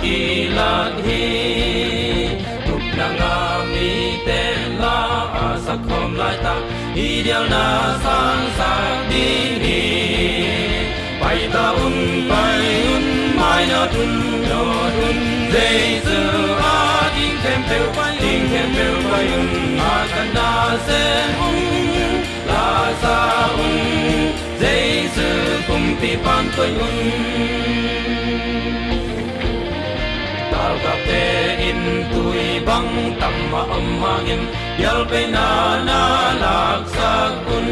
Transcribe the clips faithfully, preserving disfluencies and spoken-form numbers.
kilak hi. Upna ngah mite la a sak khawm laitak, i dialna sangsak ding hi. Pai ta un, pai un, mai nawt un, nawt un. Jesu a ding khempeuh, ding khempeuh pai un. A kanna sem un, la sa un. Jesu kumpipan toih un. Galkapte in tui bang tam a om hangin, bialpeina na laksak un.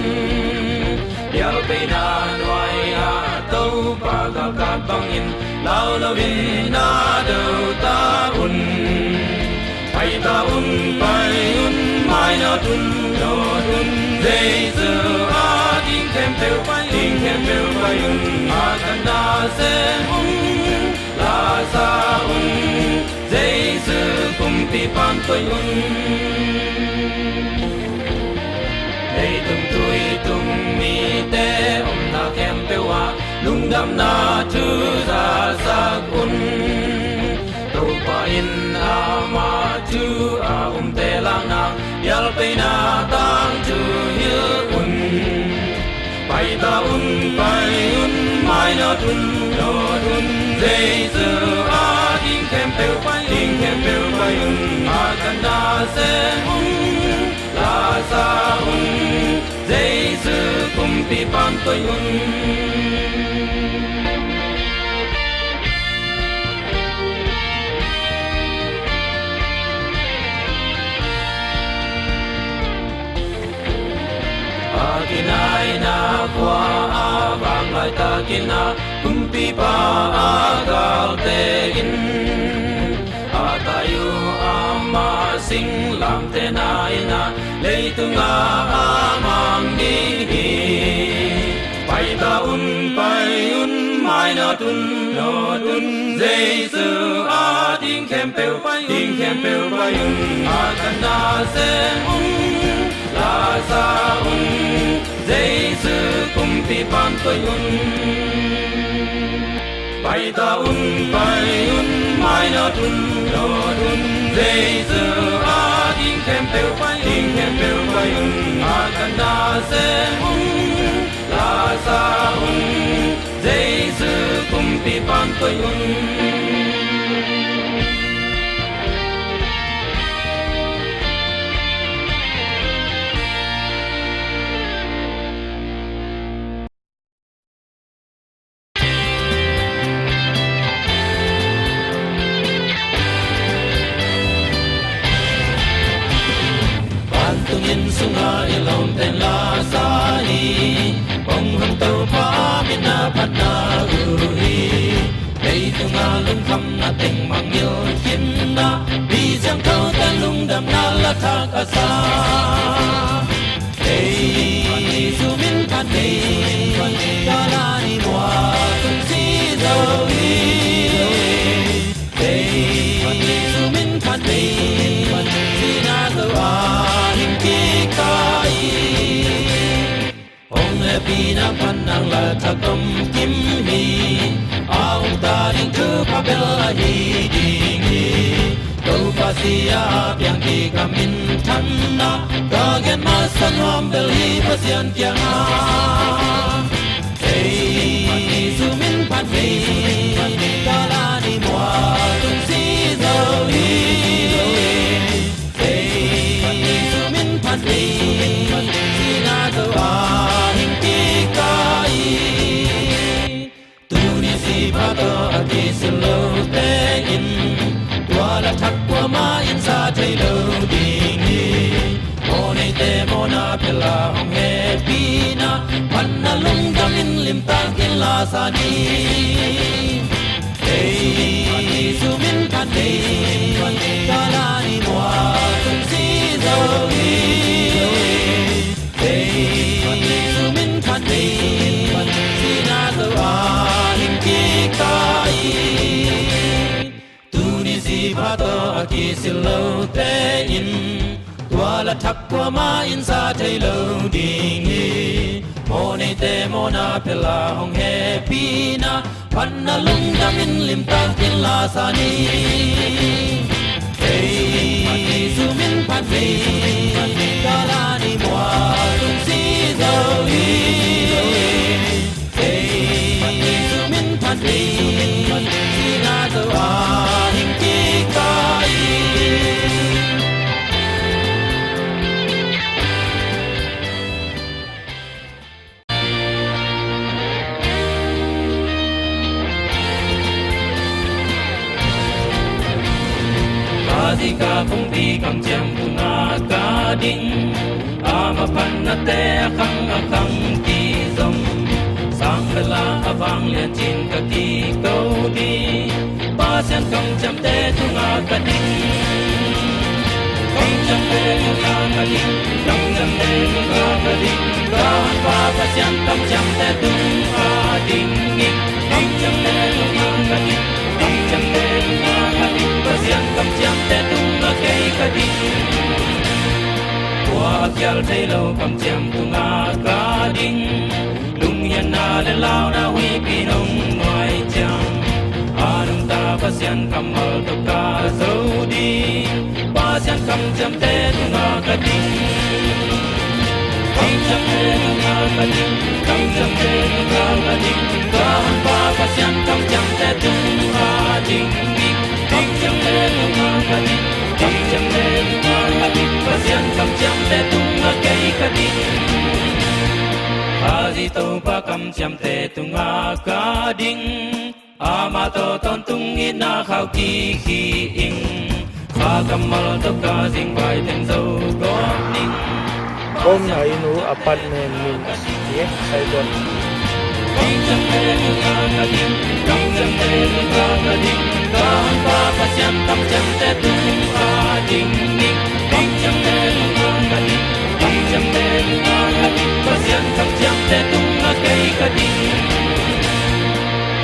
Bialpeina nuai-ah Topa galkap bangin, lau loin na do ta un. Pai ta un, pai un, mai nawt un, nawt un. Jesu a ding khempeuh, ding khempeuh pai un. A kanna sem un, la sa un. Jesu kumpipan toih un. Leitung tuitung mite omna khempeuh ah lungdamna thu zasak un. Topa in ama thu a umte lakna, bialpeina tangthu hilh un. Pai ta un, pai un, mai nawt un, nawt un. Jesu a ding khempeuh, ding khempeuh pai un. A kanna sem un, la sa un. Jesu kumpipan toih un. A kinaina khua a vang laitakin a, kumpipa a galte in a tai uh, ama singlamteh na in a, leitungah a mang ding hi. Pai ta un, pai un, mai nawt un, nawt un. Jesu a ding khempeuh, ding khempeuh pai un. A kanna sem un, la sa un. Jesu kumpipan toih un. Pai ta un, pai un, mai nawt un, nawt un. Jesu a ding khempeuh, ding khempeuh pai un. A kanna sem un, la sa un. Jesu kumpipan toih un. Vantung inn sungah i lawmten la sa hi. Hong hong Topa min a phatna uh hi. Leitungah lungkhamna teng mangngilh khin a, mi siangthote lungdamna la thak a sa. Jesu min phat hi, Kalvari mual tung si zo hi. Jesu min phat hi, sihna zo a hing kik ta hi. Hong hehpihna pan nang la thak tomkim hi. A hong ta ding thupha bel ahi ding hi. Topa si-a a piang kik a minthanna, ka gen masa nuam bel hi Pasian kiangah. Jesu min phat hi, Kalvari mual tung si zo hi. Jesu min phat hi, sihna zo a hing kik ta hi. Tuni Sipa tawh a kisil lote in, tua la thak kuamah in sa thei lo ding hi. Mawhneite mawhna phel a hong hehpihna, phatna lungdam in limtakin la sa ni. Jesu min phat hi, Kalvari mual tung si zo hi. Jesu min phat hi, sihna zo a hing kik ta hi. Tuni Sipa tawh a kisil lote in, tua la thak kuamah in sa thei lo ding hi. Mawhneite mawhna phel a hong hehpihna, An na lungdam in limtak in la sa ni. Ei, Jesu min phat ni. Ka la ni mual lungsi zo hi. Ei, Jesu min phat ni. Sina zo a hing kik ta hi. Ka zi ka kongpi kamciam tungah ka ding. Ama phatnate a khang a khang kizom. Sang bela a vanglian cin ka kiko ding. Pasian kamciamte tungah ka ding. Kamciamte tungah ka ding. Kamciamte tungah ka ding. Ka honpa Pasian kamciamte tungah ding. Kamciamte tungah ka ding. Kamciamte tungah ka ding. Pasian kamciamte tungah kei ka ding. Tua a kial thei lo kamciam tungah ka ding. Lunghianna le launa huihpi nong nuai ciang, a nungta Pasian kammal tawh ka zo ding. Pasian kamciamte tungah ka ding. Kamciamte tungah ka ding. Kamciamte tungah ka ding. Ka honpa Pasian kamciamte tungah ding. Kamciamte tungah ka ding. Kamciamte tungah ka ding. Pasian kamciamte tungah kei ka ding. Kha zi Topa kamciamte tungah ka ding. Amah tawh tawntung itna khauh kik hi ing. Kha kammal tawh ka zingvai teng zo gawp ning. Ka omna inn uh apartment min a si hi, Saigon.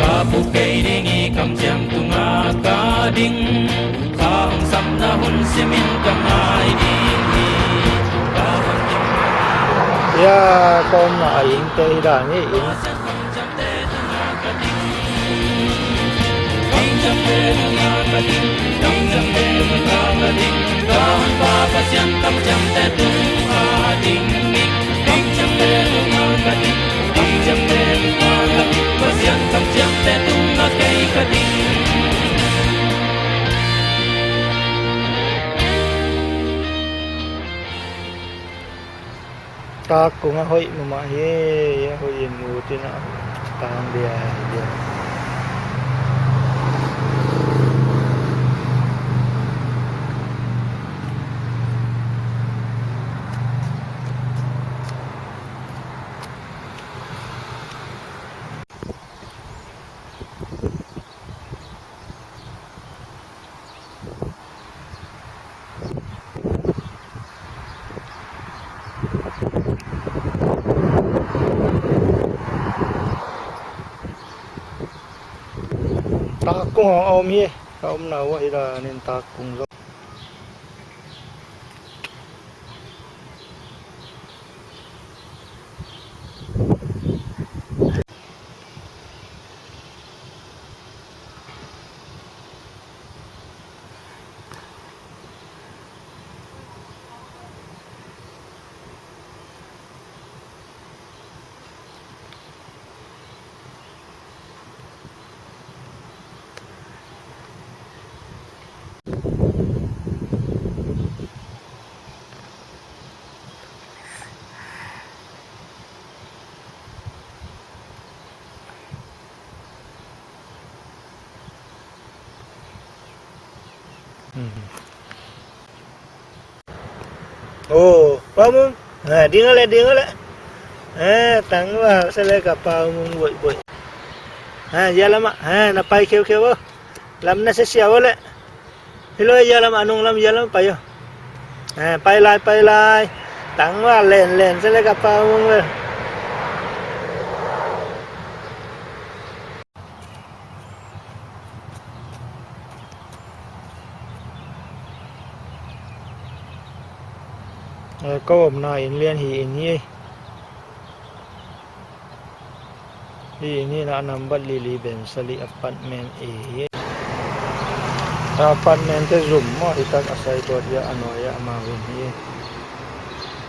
Ka pu kei ding i kamciam tungah ka ding. Kha hong sapna hun simin ka ngai ding hi. Ka hong kim. Ya, ka omna a innte hi dan hi in. Takung a hoih mahmah hi, a hoih in ut in a tang dia dia. Takung a om hi, a omna uh ahi danin takung zong. Oh, Pa Mung. Ha, ding le, ding le. Ha, tang va, sa le ka Pa Mung boih boih. Ha, ya lama. Ha, na pai kheu kheu. Lam na sia sia le. Hi lo ya lama, nung lam ya lama pai yo. Ha, pai lai, pai lai. Tang va len len, sa le ka Pa Mung ve. Eh, ka omna inn lian hi ing hi. Hih inn hi na, a nambat lili bem sali apartment A hi. Apartment te zum maw, hi tak a sai tuat ia a nuai a amau inn hi.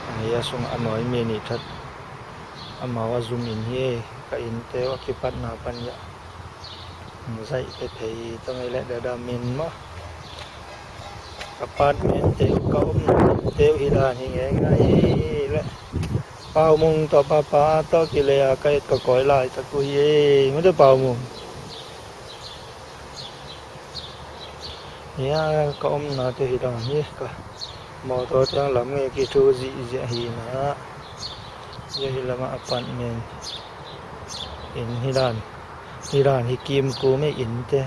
A hi a sung a nuai mi nih that amau a zum inn hi. Ka inn te uh a kipatna pan ia zaih pe phei tong ei leh dada min maw. Apartment te uh ka omna te uh hi dan hi ngei ngai leh. Pau Mung tawh papa tawh kilei a ka et ka kawi laitak uh hi ei. Mate Pau Mung. Hia ka omna te hi dan hi ka. Mawtaw tiang lam ngei kithu zihziah hi na. Hia hi lamah apartment inn hi dan. Hi dan hi kim kum ei inn te.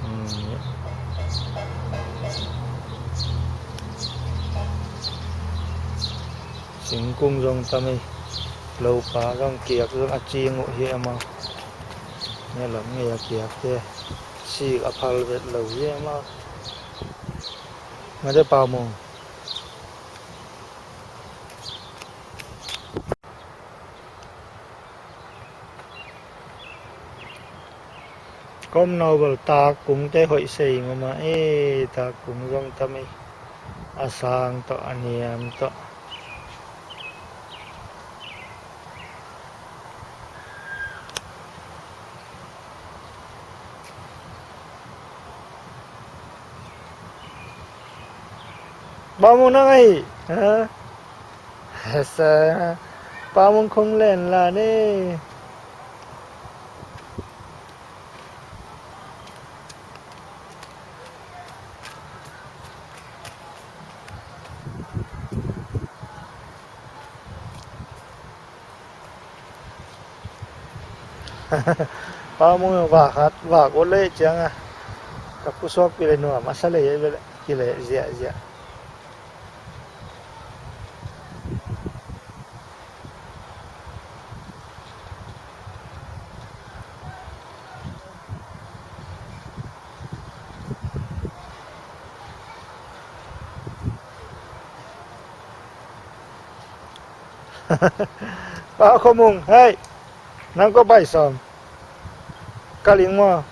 Hmm. Singkung zong tam ei. Lopa zong kiak zong a cing uh hi ama. Nia lam ngei a kiak te. Sik a phal vet lo hi ama. Mate Pau Mung. Ka omna uh bel tak kung te hoih sei ngam a, eh, tak kung zong tam ei. A sang tawh, a niam tawh. Pau Mung nang ahi. Ha? Hesa. Pau Mung khong len la ne. Pau Mung vak hat, vak ut leh ciang a. Ka pusuak pi leh nuam a sa leh, kileh ziahziah. Pau Kho Mung, hei. Nang ko pai sawm. Ka ling maw.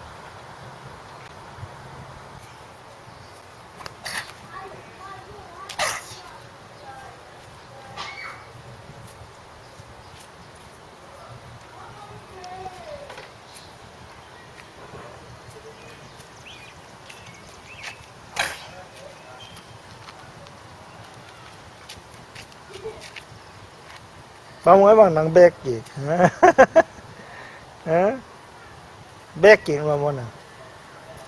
Pau Mung, ai bang nang bek kik. Ha? Bek kik ma mawna.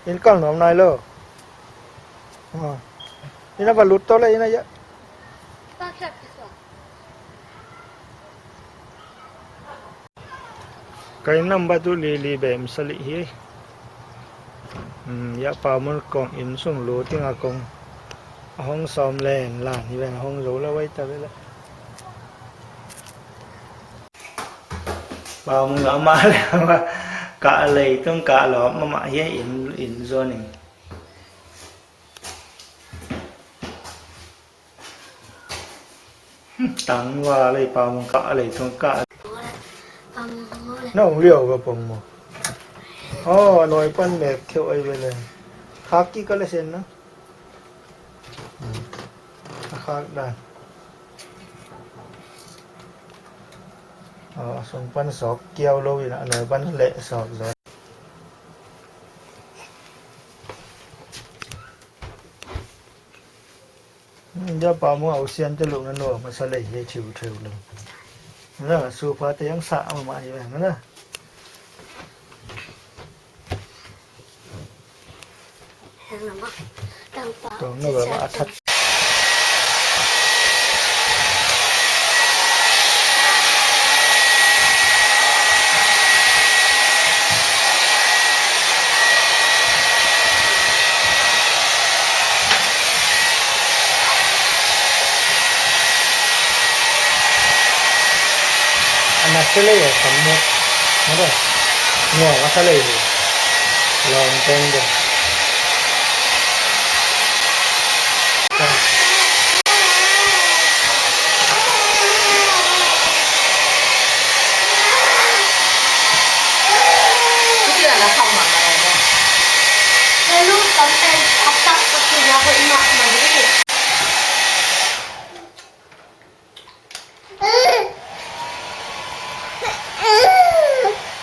Inn kal nuam nai lo. Ha. Inn a va lut to le inn a ia. Ka inn nambat uh lili bem sali hi. Hmm, ia Pau Mung kong inn sung lut ing a kong a hong sawm len lan hi ven, a hong zo lo ai ta ve le. Pau Mung a mah le a mah kah lei tung kah lawp mahmah hi a inn, inn zuan ing. Tang va lei Pau Mung kah lei tung kah. Na ung liau ka pong maw. Oh, a nuai pan mek kheuh ai ve le. Khak kik ka le sen na. A khak dan. Oh, a sung pan sawk kiau lo in a nuai pan leh sawk zaw. India Pau Mung a usian te luh na nuam a sa lei hi theu theu lo. Na, sofa te ang sa mahmah hi ve na. Tawng na ba a that. A nak te lei a sam mawk. Mawk a. Nuam a sa lei hi. Lawm teng de.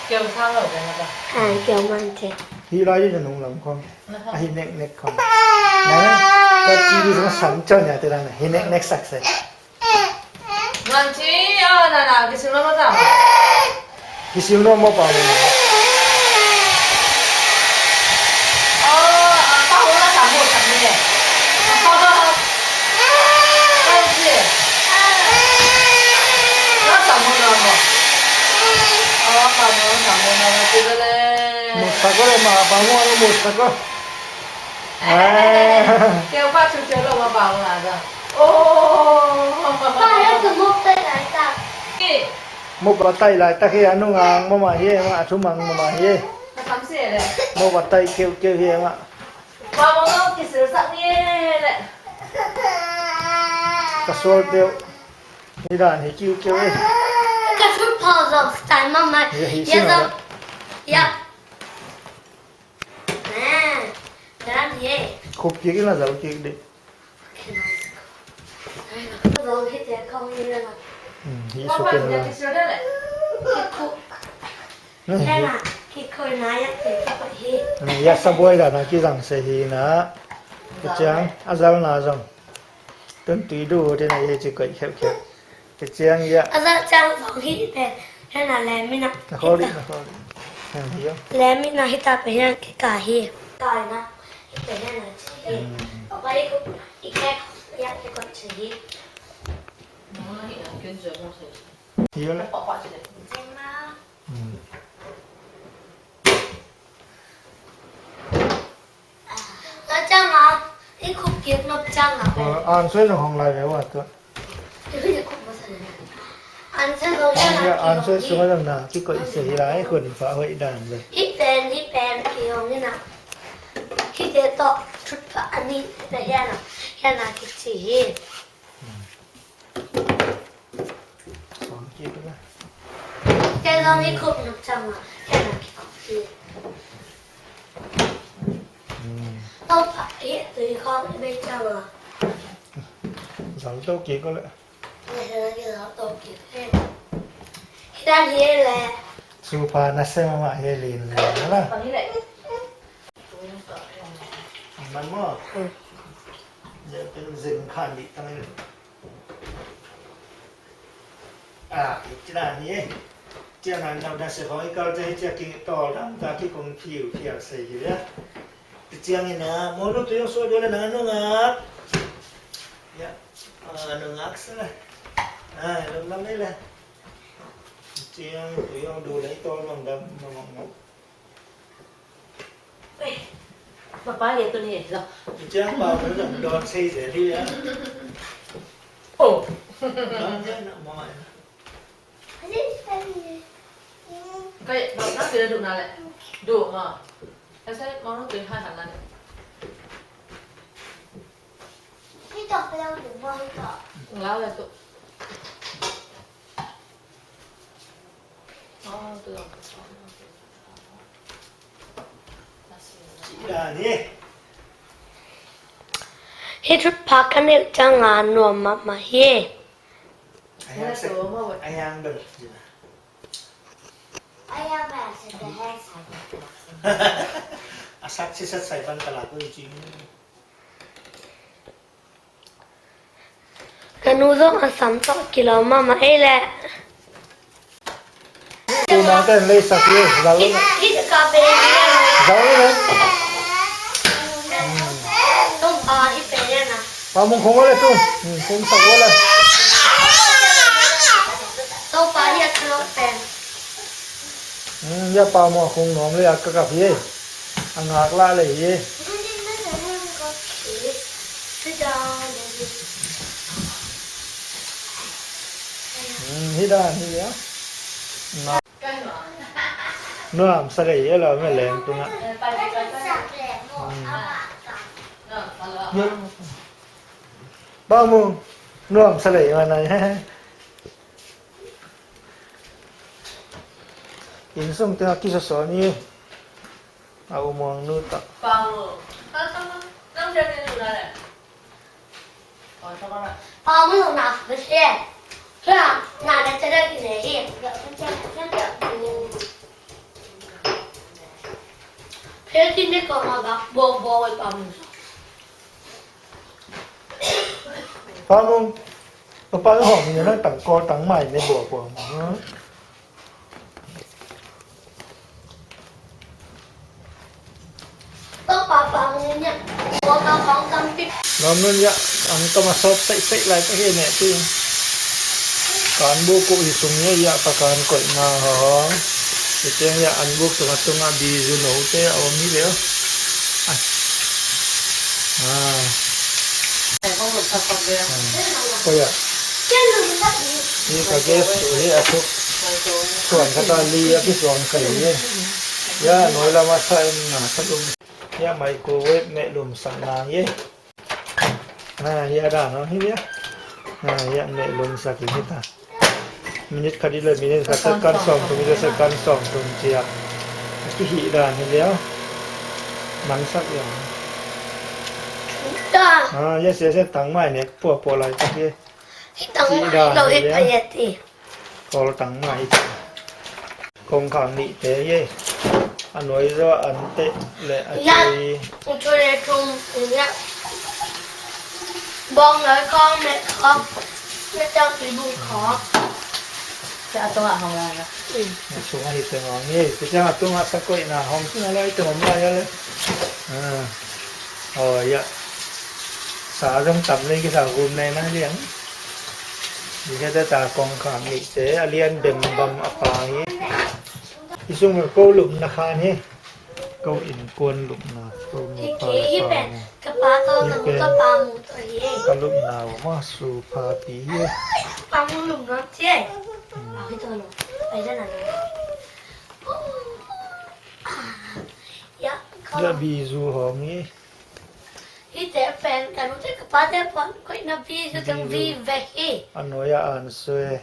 Keu sang lo ding a. Ah, keu man te. Hi lai di nung lam khong. Ahi nek nek khong. Na, ka ti di sang san chon ya te dan. Hi nek nek sak se. Nanti, ah, na, na, kisim lo mata. Kisim lo mo pa mo. Oh, ah, pa mo na sa mo sa ni. Nanti. Na sa mo na mo. Oh, pa mo na sa mo na mo. Sige le. Mo sa ko le ma, pa mo ano mo sa ko. Ah. Kaya pa chuchu lo ma pa mo na sa. Oh. Pa, ya sa mo pa na sa. Mo batai laitak hi a, nungak mahmah hi a, a thumang mahmah hi. Ka sam se le. Mo batai keuhkeuh hi a. Mawmawng kisilsak ni le. Ka sual peuh. Hi dan hi kiukiu hi. Ka thupha zong style mahmah. Ya hi. Ya sin zong. Ya. Ah, dan hi. Khup kik in la zau kik dih. Hmm, hi suk in la. Hi. Ya sa buai dan a kizang se hi na. Ka ciang a zal na zong. Tun tui du te na ye ci koih kheuhkheuh. Te ciang ya. A za ciang zong hi pen. Hena le mina. Na khol dih, na khol dih. Hen hi yo. Le mina hi ta pen hian kika hi. Ta na. Hi pen hena ci hi. Hmm. Papa i ku i kek ya i koih ci hi. Hi yo le. Ciang ma. Hmm. Ka ciang a, i khup kik nop ciang a. An soi zong hong lai ve ua tua. An soi zong ya na, an soi sung a zong na kikoih se hi lai, hun pha hoih dan ve. Hi pen, hi pen ki hong hi na. Hi te tawh thut pha a nih te hian a, hian a kici hi. Sawm kik la. Te zong i khup nop ciang a, hian a kikhup hi. Hmm. Tawp a hi tui khawng i bei ciang a. Zal to kik ko le. Hian a kizal to kik hi. Hi dan hi le. Supa na sem a mah hi lin le la. Man maw. Hmm. Zin khan dih tang in. Ah, hi ci dan hi. Ciang an nau da se khong i kal te hi ciang ki tol dam ta ki kong phiu phial se hi a. Ti ciang in a, mo lu tu yong so do le na nungak. Ya, ah, nungak se le. Ah, lum lam ni le. Ciang tu yong do le tol mang dam mang mang. Papa lian tu ni lo. Ciang pa tu dam don sei se hi a. Oh. Dam se na mo. Kai, bang na pila duh na le. Duh ma. Ese, mau nung tui hai han na le. Hih tawh pila duh ma hih tawh. Lau le tu. Oh, tu. Cih dan hi. Hih thutphak ka neih ciang a nuam mahmah hi. A hiang bel. A hiang bel, a sak sisat sai pan kalak ko i cing. Ka nu zong a sam tawh kilawm mahmah ei leh. Tuna kan lei sak hi, zal lo na. Hih, hih ka pe. Zal lo na. Tawmpa hih pe na. Pa mung khong wala tu. Hmm, khong sak wala. Tawmpa hih a thalawh pen. Hmm, ya pa mung khong nuam le a ka kap hi. A ngak lah le hi. Hmm, hi dan hi a. Nuam sa lei e lo me leng tunga. Hmm. Ba mu nuam sa lei ma nai. Inn sung te a kisawsawn hi. A umuang nu tah. Pau. Ka, ka, ka, Pamung, papa hong ni na tang ko tang mai ne bo ko. Lam nun ya, ang ka masawt saihsaih lai ka hi ne ti. Kan bu ku hi sung ya, ya ka kan koih na hong. Ti tiang ya an buk tung a tung a bi zu no te a om hi leo. Ah. Ah. Ko ya. Hi ka gas tu hi a thuk. Suan ka ta li a ki suan ka hi. Ya, noi lam a sa in na ka lum. Ya, microwave meh lum sa na ye. Ah, ya da no hi ya. Ah, ya meh lum sa ki hi ta. Minute khat i le minute khat second sawm tum i le second sawm tum ciah. A kihih dan hi liau. Mangsak liau. Ah, ya sia sia tang mai nek pua pua lai tak hi. Hi tang mai lo hi payat hi. Kol tang mai hi. Kong khang nih te hi. A nuai zaw an teh le a tui. Bawng lai khawng, met khawng, met khawng, tui bung khawng. Cia a tungah hong lai la. A sungah hi teng hong hi. Cia a tungah sakoihna hong sungah lai teng om lai a le. Aw ya. Sa zong tam lei kisa gum nei mai liang. Hi hete ta kong kham nih te a lian bem bam a pa hi. Hi sung ko lupna khan hi. Ko innkuan lupna, ko nupa le pa mu. Ka pa tawh ka nu ka pa mu tawh hi. Ka lupna uh mah su pha pi hi. Pa mu lupna ci. Ya, bizu hong hi. Hite pen ka nu te ka pa te pon koihna bizu teng vive hi. A nuai a an sue.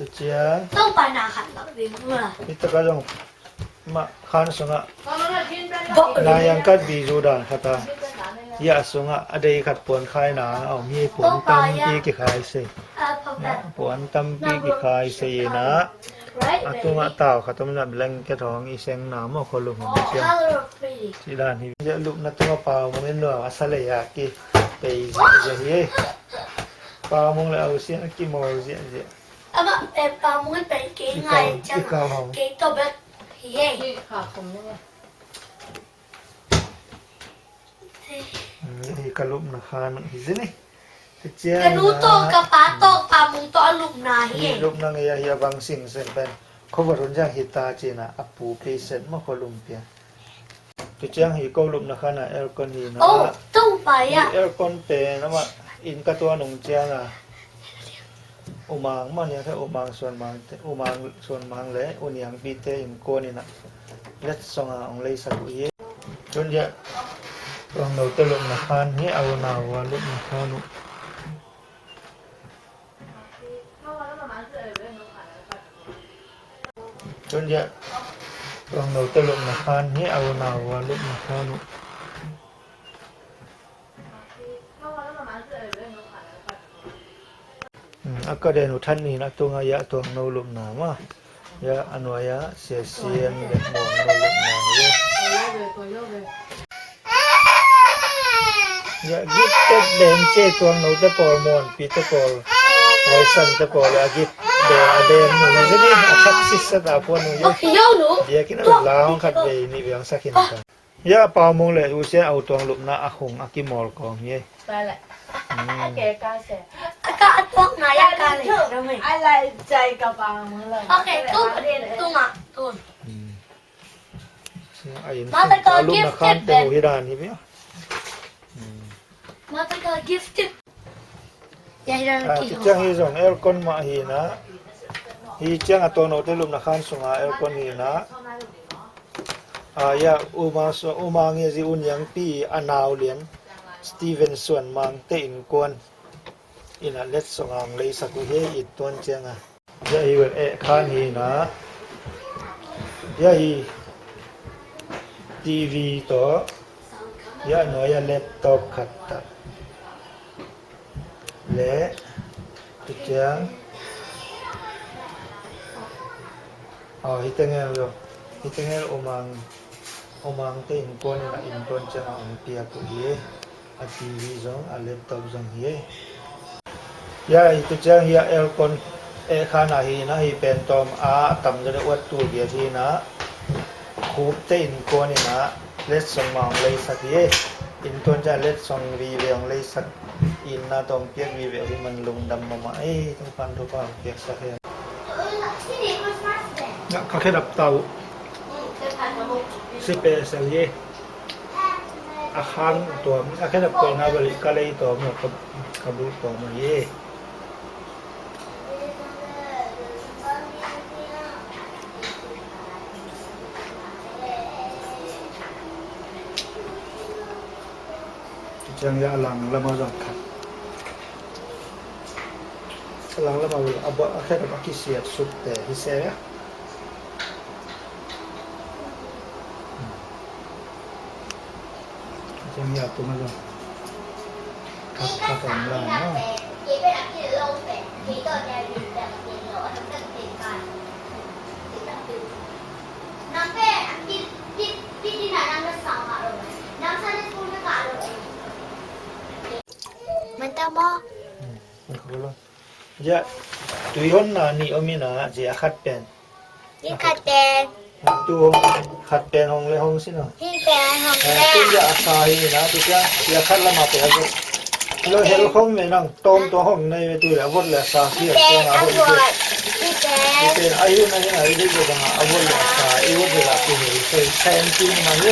Tucia. Topa na khat bak ding ula. Hita ka zong mah khan sungah. Bok. Na yang kat bizu dan khata. Ya sungah a dei khat puan khai na a om hi puan tampi kikhai se. Puan tampi kikhai se na. A tungah tau khat om na blanket hong i seng na maw kholum hong cia. Ci dan hi. Ya lupna tungah pau mong in nuam a sa lei a ki pei zia zia hi. Pa mong le au sian a kimawl ziahziah. Amah pen pa mong pen kei ngai ciang kei tawh bek hi hei. Hi ka lupna khan hi zin hi. Ka nu tawh ka pa tawh pa mong tawh a lupna hi. Lupna ngei a hi a bang sing seng pen. Khuavarun ziang hi ta cina a pu pei set ma khua lum pia. Tuciang hi ko lupna khan a aircon hi na. Oh, tong pai a. Hi aircon pen amah inn ka tua nung ciang a. Umang mah niang khe umang suan mang te, umang suan mang le uniang pi te in kuan in a. Let song a ong lei sak uh hi. Tun ya. Tuang no te lupna khan hi au na wa lupna khan uh. Tun ya. Tuang no te lupna khan hi au na wa lupna khan uh. A ka den uh than ni na tunga ya tuang no lupna ma. Ya a nuai a sia sian le muang no lupna hi. Ya gifted den ce tuang no te pawl muan pi te pawl. Wai san te pawl a gift de a den nu ni zini a thak sisa ta puan nu ya. Dia kin a la hong khat vei ni vei ang sakin ta. Ya pau mong le u sia au tuang lupna a khung a kimawl kawm hi. Pai le. A ke ka se. A ka a tuang na ya ka le. A lai cai ka pau mong le. Okay, tu tu nga tu. Mata ka lupna khan te hi dan hi bia. Mata ka gifted. Tuciang hi zong aircon mah hi na. Hi ciang a tuang no te lupna khan sunga aircon hi na. Ya umang ngi zi uniang pi a nau lian Steven Suan Mang te in kuan. Ina let sunga ang lei sak uh hi it tuan ciang a. Ya hi wel eh khan hi na. Ya hi TV to. Ya, nuai a laptop khat tah. Le, tu ciang. Aw, hi tengel lo. Hi tengel umang, umang te innkuan in a innkuan ciang a ong piak uh hi. A T V zong, a laptop zong hi. Ya, hi tu ciang hi a aircon, eh, khan a hi na, hi pen tawm a, a tam zong uat tu biak hi na. Khup te innkuan in a, letsong mah ong leisak hi. Innkuan ciang letsong vive ong leisak. Inn na tawm piak vive hi man lungdam mahmah. Ei, tung pan thu pa ong piaksak hi. Ka khedap tau. Sipe sel hi. A khang tuam, a khedap tuam na bali ka lei tuam, ka, ka bul tuam hi. Ciang ya a lang lama zong khat. A lang lama a bawh a khen a kisiat suk te hi se. Ciang ya tung a zong khat khat ang la na. Mantap mo. Ya, tui honna nih om ina, zia khat pen. Hi khat pen. Tu hong, khat pen hong le hong sino. Hi pen hong le. Tun ya sa hi ina, tu ya, ya khat lama pe a zia. Lo hel khom me nang. Tom tua hong nei ve tu le, a vot le a sa hi a, tua nga hong ve. Ite, ahi na hi na, i ve ve bang a vot le a sa, i vot le a tu ve, so, sa en ti ni ma ni.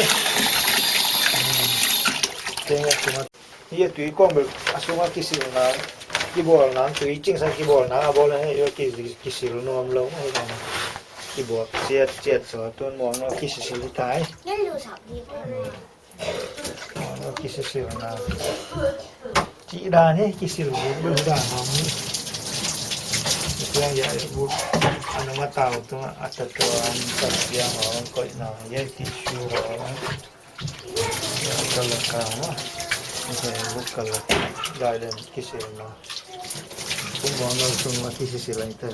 Teng a tu ma. Hi a tui kong bel a sunga kisilna, kibawlna, tui cingsa kibawlna, a bawl le hi a ki, kisil nuam lo, hi na. Kibawl ciat, ciat so, tun muang no, kisisil hi tai. Kisisil na. Cih dan hi, kisil buk buk dan hong hi. Kiang ya buk. Anu ma tau tu a ta tu an ta kiang hong koih na. Ya tissue hong. Ya kala ka ma. Ya buk kala. Dai den kisil na. Kum bang na sung ma kisil lai ta.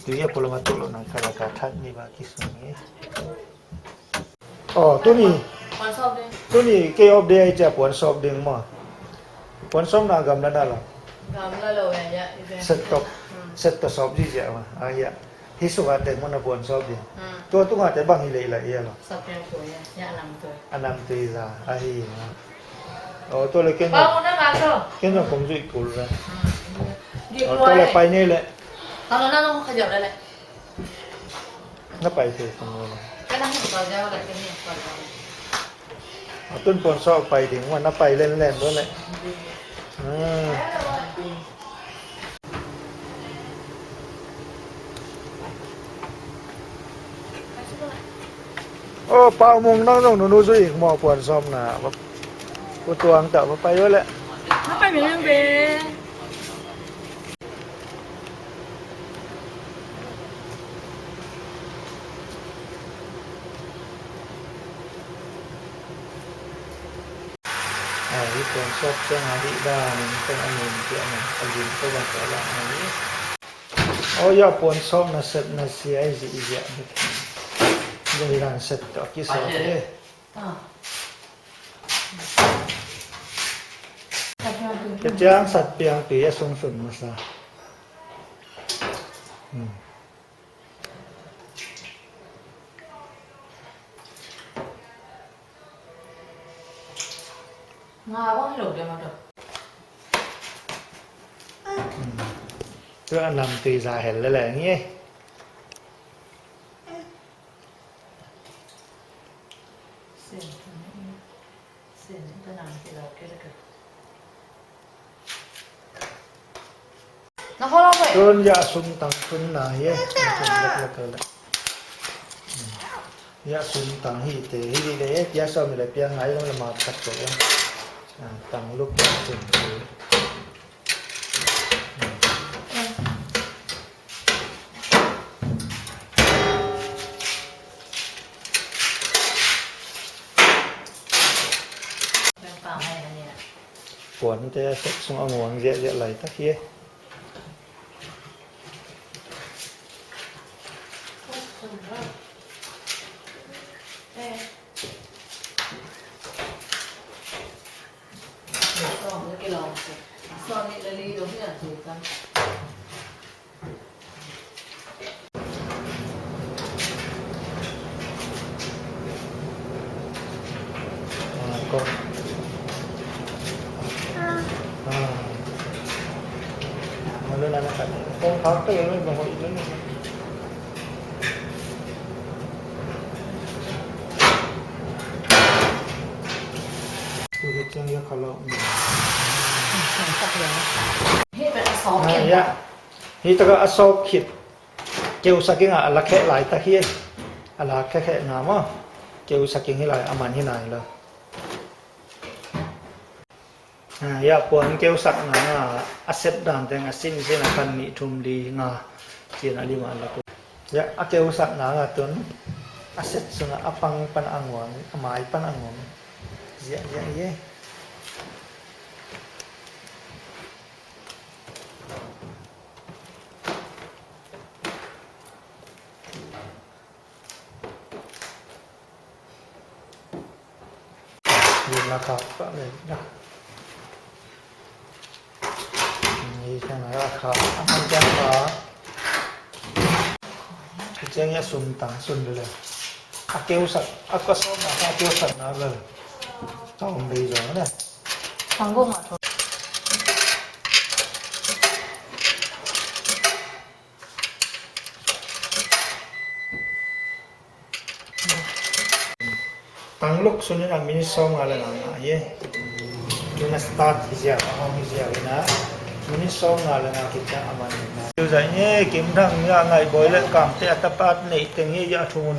Tu ya pula ma tu lo na kala ka that ni ba kisil ni. Aw, tuni. Puan sawp ding. Tuni kei off day ai cia puan sawp ding maw. Puan sawpna gamla na lo. Gamla lo ya, ya, i pen. Set top. Hmm. Set top sawp zia maw. Ah, ya. Hi suk a te maw na puan sawp ding. Hmm. Tua tunga te bang hi lei la ya lo. Sawp ding tu ya, ya nam tu. A nam tu za, a hi maw. Aw, tua le ken. Bang na ma to. Ken na kong zui kul la. Hmm. Aw, tua le pai nei le. Tama na nong khajap le le. Na pai thei kong lo. Ka na hong pai ding le, ka hong pai ding. A tun puan sawp pai ding, wa na pai len len lo le. Hmm. Oh, Pau Mung nang zong nunu zui ik maw puan sawpna. Ku tuang ta, va pai wa le. Va pai meng meng ve. Ai, hi puan sawp ciang a hi dan in teng a nun ciang a, a lim ko bang ko la a hi. Oh, ya puan sawp na set na sia ai zi i zia. Dei dan set to a kisa te. Ka ciang sat piang tui a sung sun masa. Hmm. Nga bang hi lo de ma to. Hmm. Tu a nam tui za hel le le ngi. Sen, sen, ta nam ti lo ke le ke. Tun ya sum tang tun na hi e. Tun lak lak lak. Ya sum tang hi te hi le ya sa mi le piang ngai long le ma tak ko ya. Tang luk ya sum. Puante a set sung a nguang ziahziah laitak hi. Hih takah a sawk khit keusak ing a, a la kheh laitak hi. A la khekhe na maw. Keusak ing hi lai, a man hi nai lo. Ah, ya, puan keusakna nga a set dan teng a sinsin a khat nih thum li nga cin a lima la ku. Ya, a keusakna nga tun a set sungah a pang pan a nguang, a mai pan a nguang. Ziah, ziah, ye. Ciang a sum tang sun le a keusak, a ka sawm a ka keusak na le tawm bei zong na. Tangluk sunin a minute sawm nga le nga nga ye. Tuna start hi zia, a hong hi zia ina minute sawm nga le nga kita a man ina. Tiu zai nge, Kim Thang nia ngai boi le kamte a tapat nei teng hi ya thumun.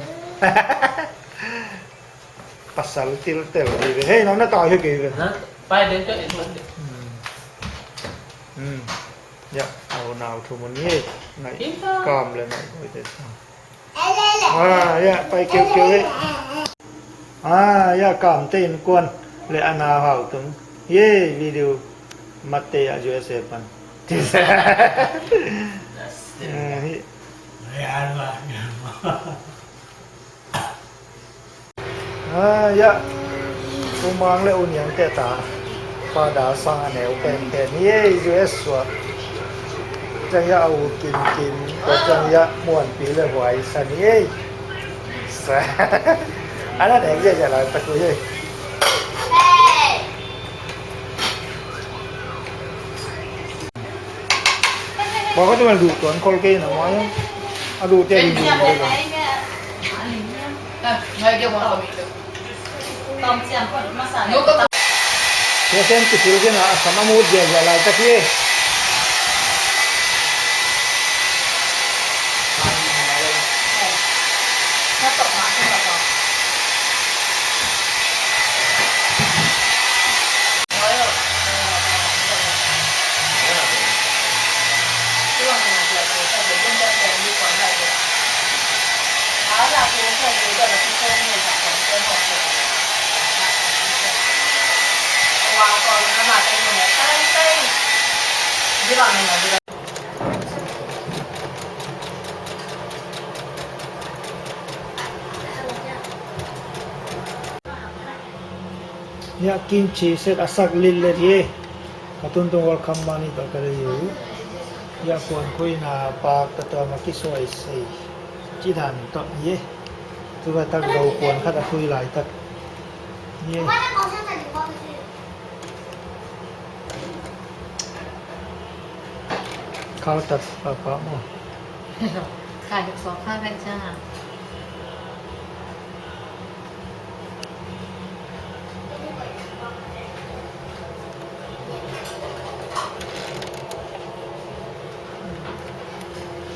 Pasal tiltel hi ve. Hei, nang na kai hi kei ve. Ha? Pai den ka in man de. Hmm. Hmm. Ya, au nau thumun ye. Ngai kam le ngai boi te. Ah, ya, pai keu keu e. Ah, ya, kamte innkuan le a nau hau tung. Ye, video mate a U S A pan. Ah, hi. Ah, ya. U Mang le U Niang te ta. Pa da sang a neu pen pen. Ye, U S suak. Ciang ya a u kim kim. Ko ciang ya muan pi le huai san ye. Sa. Ana neng ye ya lai ta ku ye. Bawk a tum a duh tuan khol kei na maw. A duh te a duh duh. Tua ken kisil kei na a sam a mut ziahziah laitak hi. Hiah kimchi set a sak lillet hi. Ka tuntung welcome money tawh ka lei uh. Hiah puan khuina pak ka tuam a kisuai sei. Ci dan tawh hi. Tua tak lo puan khat a khui lai tak hi. Khal tat papa maw. Khai sawk kha ven ciang a.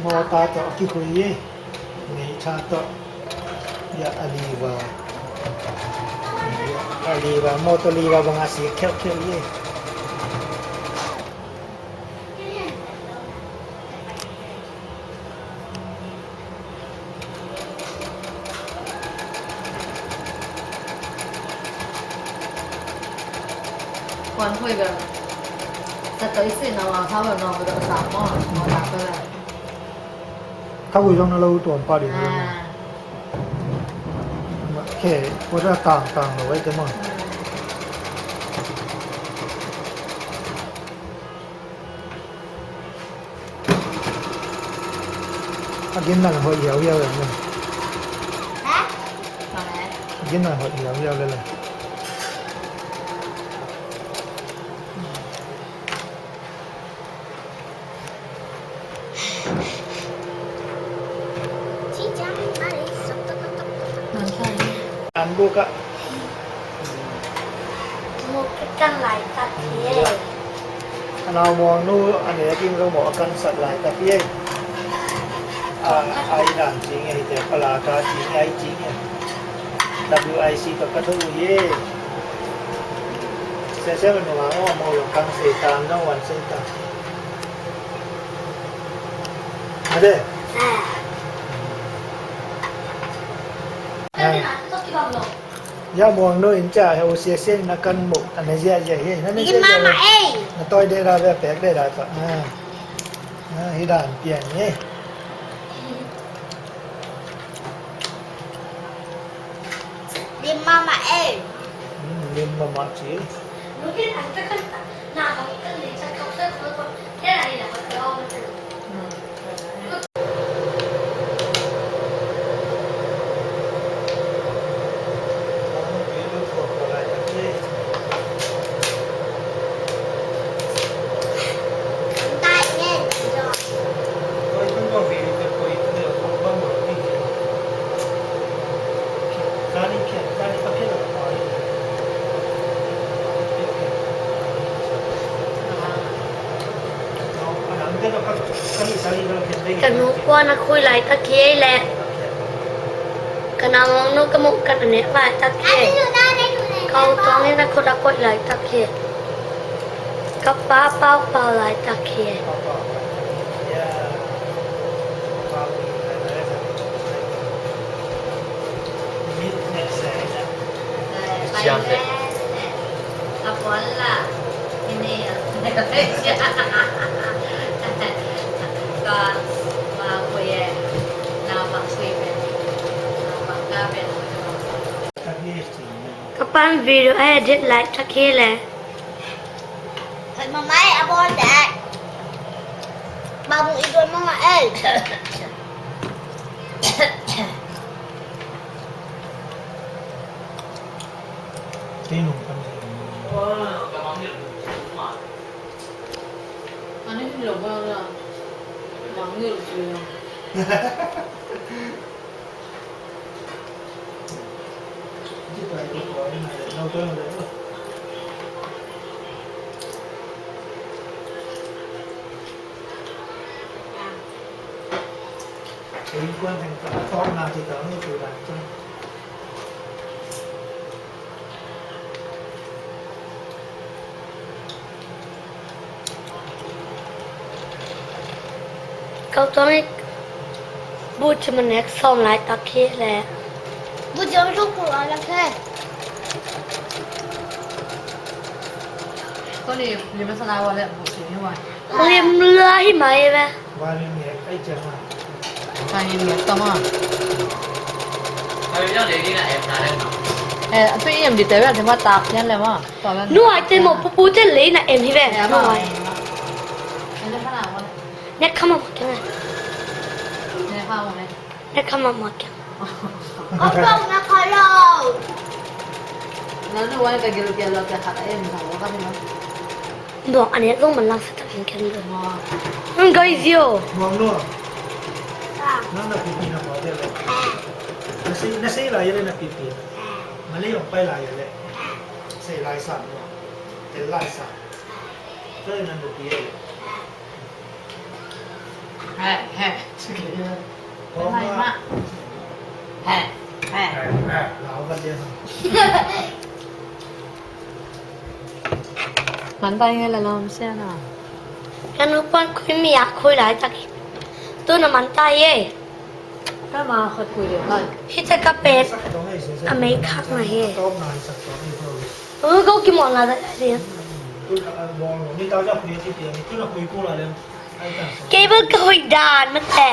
Mawta tawh a kikhui hi. Meitha tawh. Hiah a liver. A liver, mawtaw liver bang a sik kheuhkheuh hi. Kuan khui bel. Sa toi si na wa sa wa no bel sa mo, mo ta ko la. Kha vui zong na lo tuam pa di na. Ah. Khe, ko da tang tang lo wai te mo. Hmm. A gin nang hoih hiauhiau lel ne. Hah? A gin nang hoih hiauhiau lel ne. An buk ah. Muk ka kan laitak hi e. A nau muangnu a nek in zo mawh a kansat laitak hi e. A, a i dan cing e, hite Palaka cing e, ai cing e. W I C tawh ka tho uh hi e. Sese ma nua o mo lo kang se tan no wan se ta. Ade. Ah. Ya muang no in ca he u sia sia na kan mo ta na zia zia he na na zia zia. Mama ei. Na toi de da be pek de da ta. Ah. Ah, hi dan pian ni. Lim mama ei. Hmm, lim mama ci. Ka nu kuan a khui laitak hi ei leh. Ka nau muang nu ka muh kat a nek laitak hi. Ka u tuang in a khut a koih laitak hi. Ka pa pau pau laitak hi. Ka pan video a edit laitak hi leh. Hei, mamai, a bawl dek. Babu i duan mama ei. Kei nung kan. Ani lo ba la. Mangil sui. Kau tuang i bu ci manek sawm laitak hi leh. Bu ci manek sawm laitak hi. Ko ni, ni masala wale bu ci ni wa. Lim la hi mai ve. Ka hin muk ta ma. Eh, a tui em di te ve, a te ma tak yan le ma. Nuai te mo pupu te lei na em hi ve. Nuai. Ne kama ma kya. Ne kama ma kya. Nanu wai ka gil kia lo kia khat a em sa lo ka ni ma. Dong a nek zong man lang sa tak in ken dong. Ang gai zio. Muang no. Nang na pipi na mo de le. Na sei, na sei lai le na pipi. Ma le yong pai lai le. Sei lai sa mo. Tel lai sa. Tel na pipi le. He, he. Lai ma. He, he. Lau ka dia. Man tai nge la lom sia na. Ka nu pan khui mi a khui laitak hi. Tu na man tai ye. Ka ma khui khui le kai. Hi ta ka pet. A mei khak na he. U go ki mo na da dia. Cable ka hoih dan mate.